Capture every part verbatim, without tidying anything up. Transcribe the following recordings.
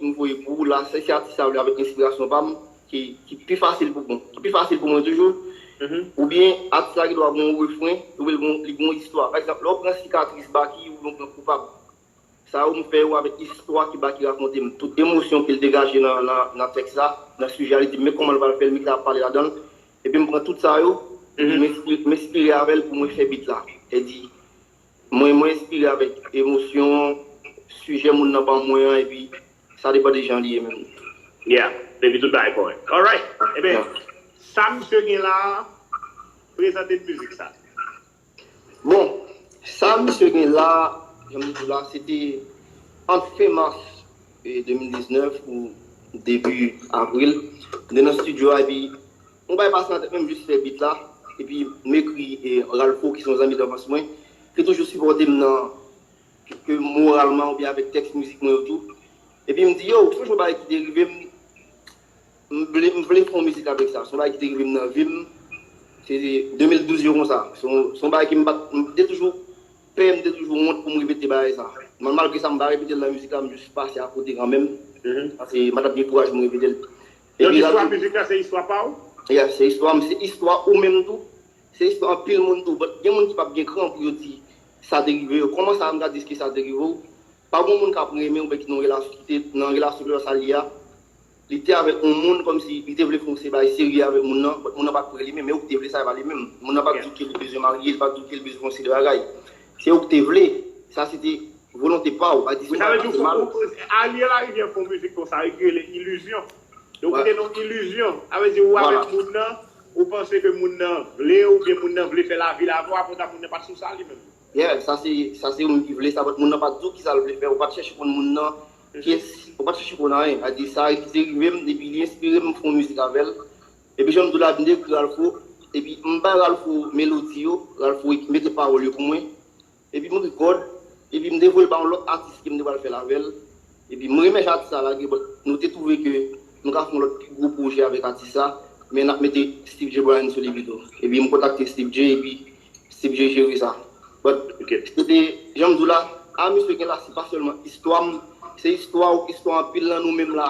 m voye pou ou la, se, se atis sa vle avèk enspirasyon pa m, ki, ki pi fasil pou, bon, ki pi fasil pou mwen toujou. Oubyen atis la gen dwa gen yon refren, oubyen li gen, li gen yon istwa. Pa egzanp, lè w pran Sikatris Baky, oubyen w pran Koupab, sa yo m fè yo avèk istwa ke Baky rakonte m. Tout emosyon ke l degaje nan, nan, nan tèks la, nan sijè a, li di m men kòman l pral fè l, men ki sa ap pale ladan l. Epi m pran tout sa yo, epi m enspire, m enspire avè l pou mwen fè beat la. E di, mwen, mwen enspire avèk emosyon, sijè moun nan ban mwen an, epi sa depann de jan li ye menm. Yeah, epi tout bagay kòrèk. Alright. Ebyen, sa misye gen la, prezante n mizik sa. Bon, sa misye gen la, jan m di w la, se te ant fen mas, e, de mil diznèf ou debi avril. M te nan estidyo a, epi yon bagay pase nan tèt mwen, m jis fè beat la, epi m ekri, e, Ralpho, ki se yon zanmi danfans mwen, ki toujou sipòte m nan, ke, ke moralman oubyen avèk tèks mizik mwen yo tou. Epi m di, yo, se yon bagay ki te rive m, m vle, m vle fè yon mizik avèk sa. Se yon bagay ki te rive m nan vi m. Se de mil douz yo konsa. Se yon, se yon bagay ke m pa t, m te toujou pè, m te toujou wont pou m repete bagay sa. Mal-, malgre sa, m pa repete l nan mizik la, m jis pase akote kanmenm. Paske m pa t ap gen kouraj pou m repete l. Donk, epi istwa mizik la, se istwa pa w? Yeah, se istwa m, se istwa ou menm tou. Se istwa anpil moun tou. But gen moun ki p ap gen kran pou yo di sa te rive yo. Kòman sa m ka di ke sa te rive w? Pa gen moun k ap renmen w, men ki nan relasyon, ki te nan relasyon ke sa li a. Li te avèk yon moun kòmsi li te vle fè yon seri bagay serye avèk moun nan, but moun nan pa t prè li menm, men ou ki te vle sa, e pa li menm. Moun nan pa t di w ke li bezwen marye, li pa t di w ke li bezwen yon seri de bagay. Se ou ki te vle, sa se te volonte pa w. Pa di si w pase mal. Sa vle di w, Ariel Larivière fè yon mizik konsa, li rele Ilizyon. Donk, ou te nan ilizyon. Sa vle di, ou avèk moun nan, ou panse ke moun nan vle w, oubyen moun nan vle fè lavi l avè w, apre sa, moun nan pa t sou sa li menm. Yeah, sa se, sa se ou menm ki vle sa, but moun nan pa t di w kisa l vle fè, ou pa t chèche konn moun nan, kiyès, ou pa t chèche konn anyen. A di sa, li te rive m, epi li enspire m fè yon mizik avè l. Epi jan m di w la, m te ekri Ralpho, epi m bay Ralpho melodi yo, Ralpho mete pawòl yo pou mwen. Epi m rekòd, epi m te voye l ba yon lòt atis ke m te pral fè l avè l. Epi m renmen jan atis sa lage, but nou te twouve ke nou ka fè yon lòt pi gwo pwojè avèk atis sa, men n ap mete Steve J Bryan sou li pito. Epi m kontakte Steve J, epi Steve J jere sa. But se te, jan m di w la, a misye gen la, se pa sèlman istwa m, se istwa w, istwa anpil nan nou menm la.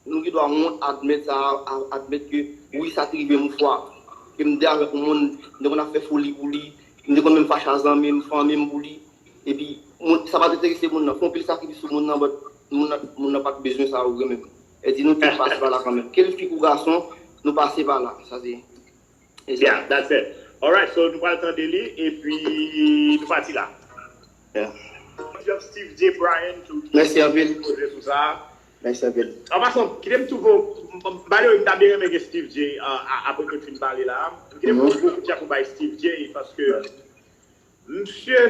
Nou gen dwa wont admèt sa, a, admèt ke wi, sa te rive m yon fwa. Ke m te avèk yon moun, m te konn ap fè foli pou li, m te konn menm fache a zanmi m, fanmi m pou li. Epi, moun, sa pa t enterese moun nan. Fè anpil sakrifis sou moun nan, but moun nan, moun nan pa t bezwen sa yo vre menm. E di nou tout pase pa la kanmenm. Ke l fi kou gason, nou pase pa la. Sa se Yeah, that's it. Alright, so nou pral tande li, epi nou pati la. Yeah. Steve J Bryan tou ki Mèsi anpil. Poze sou sa. Mèsi anpil. An pasan, kite m twouve w, by the way, m ta byen renmen gen Steve J, uh, a-, apre ke n fin pale la. Kite m twouve w koutya pou bay Steve J, paske misye,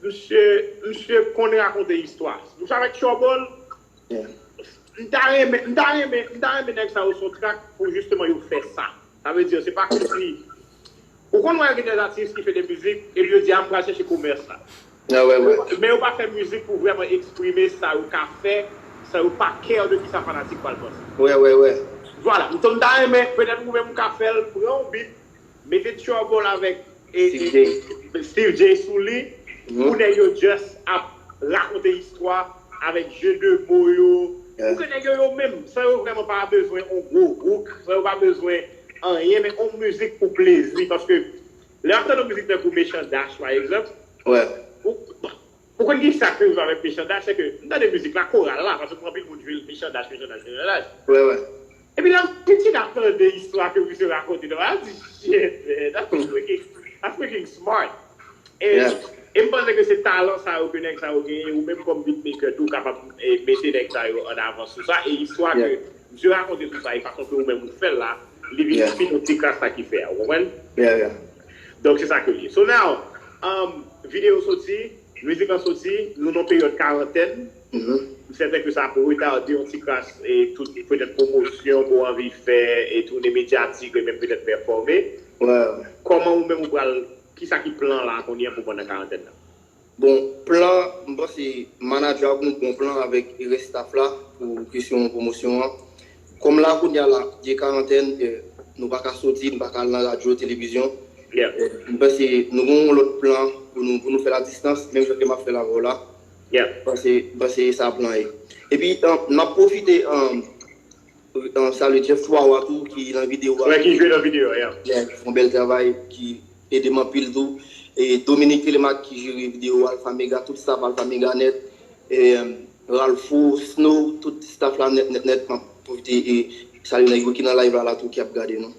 misye, misye konn rakonte istwa. Misye avèk Trouble, Yeah. M ta renmen, m ta renmen, m ta renmen nèg sa yo sou trak pou jisteman yo fè sa. Sa vle di, se pa kòmsi, ou konn wè gen de atis ki fè de mizik, epi yo di, a, m pral chèche komès la. Ah, wè, wè. Men yo pa fè mizik pou vrèman eksprime sa yo ka fè, sa yo pa care de kisa fanatik pral panse. Wè, wè, wè. Vwala. M ta renmen, petèt ou menm ou ka fè l, pran yon beat, mete Trouble avèk e, Steve e, J. E, Steve J sou li, pou nèg yo just ap rakonte istwa avèk je de mo yo. Yeah. Pou ke nèg yo, yo menm, san yo vrèman pa bezwen yon gwo hook, san yo pa bezwen anyen, men yon mizik pou plezi, paske lè w ap tande yon mizik tankou Mechan Dash, pa egzanp, ou, ou konn ki sa k rive avèk Mechan Dash, se ke m tande mizik la, koral la, paske pou anpil moun jwe Mechan Dash, Mechan Dash, Mechan Dash. Wè, wè. Epi lè m pitit ap tande istwa ke misye rakonte, non, I just, shit, man, that's freaking, that's freaking smart. E, yeah, e m panse ke se talan sa yo ke nèg sa yo genyen, ou menm kòm beatmaker tou, ou kapab, e, mete nèg sa yo an avan sou sa, e istwa ke, yeah, misye rakonte sou sa, e fason ke ou menm ou fè l la, li vin, yeah, fin yon ti kras sa ki fè a, ou konprann? Yeah, yeah. Donk, se sa ke l ye. So now, um, videyo soti, mizik lan soti, nou nan peryòd karantèn. Mhm. M sèten ke sa ap retade yon ti kras, e, tout, petèt, pwomosyon ke w anvi fè, e, tounen medyatik, e menm petèt pèfòme. Wè. Kòman ou menm ou pral, kisa ki plan la kounye a pou pandan karantèn nan? Bon, plan, m panse manadjè a gen yon bon plan avèk rès staff la pou kesyon pwomosyon an. Kòm la kounye a la, gen karantèn, e, nou pa ka soti, nou pa ka al nan radyo, televizyon. Yeah. E, m panse nou gen yon lòt plan pou nou, pou nou fè l a distans, menm jan ke m ap fè l avè w la. Yeah. Panse, panse sa plan ye. Epi, um, m ap pwofite, um, um, salye Jeff Twawa tou ki nan videyo a. Wè, ki jwe nan videyo, yeah. Yeah, ki fè yon bèl travay, ki ede m anpil tou. E Dominique Telemaque ki jere videyo Alpha Mega, tout staff Alpha Mega nèt. E, um, Ralphou, Snow, tout staff la nèt, nèt, nèt. M ap pwofite e salye nèg yo ki nan live la, la tou ki ap gade nou.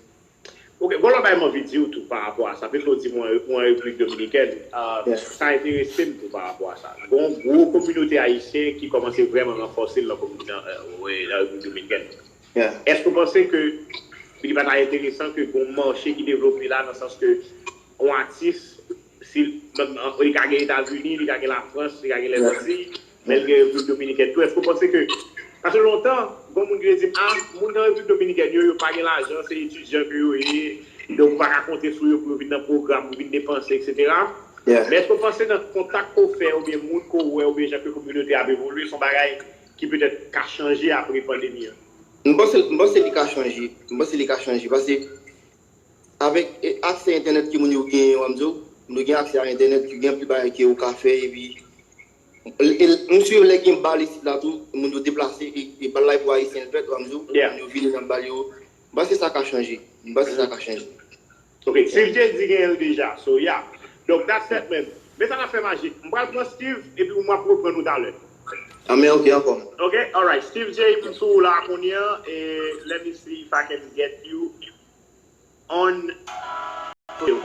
Ok, gon lòt bagay m anvi di w tou pa rapò a sa. Petro di mwen, mwen Repiblik Dominikèn, uh, yeah. Sa enterese m tou pa rapò a sa. Gon gwo kominote ayisyen ki kòmanse vrèman ranfòse l nan kominote nan Repiblik Dominikèn. Yeah. Èske w panse ke li pa ta enteresan ke gon mache ki devlope la nan sans ke yon atis, si li ka gen Etazini, li ka gen Lafrans, li ka gen Lèzantiy, men l gen Repiblik Dominikèn tou. Èske w panse ke, paske lontan, gon moun ki te di m, ah, moun nan Repiblik Dominikèn yo, yo pa gen lajan, se etidyan ke yo ye, donk ou pa ka konte sou yo pou yo vin nan pwogram, pou vin depanse, etsetera. Men èske w panse nan kontak ke w fè, oubyen moun ke w wè, oubyen jan ke kominote a ap evolye, se yon bagay ki petèt ka chanje apre pandemi an? M panse, m panse li ka chanje. M panse li ka chanje. Paske avèk aksè entènèt ke moun yo genyen, w ap di w, moun yo gen aksè a entènèt, yo gen anpil bagay ke yo ka fè, epi m swiv lè gen bal isit la tou, moun yo deplase, e bal la e pou ayisyen l fèt, w ap di w, moun yo vini nan bal yo. M panse sa ka chanje. M panse sa ka chanje. Ok, Steve J di genyen l deja, so yeah. Donk, that's that, man. Men sa n ap fè, Majik. M pral pran Steve, epi m ap reprann ou talè. Amen, ok, anfòm. Ok, alright. Steve J, m sou ou la kounye a, e let me see if I can get you on. Ok, ok.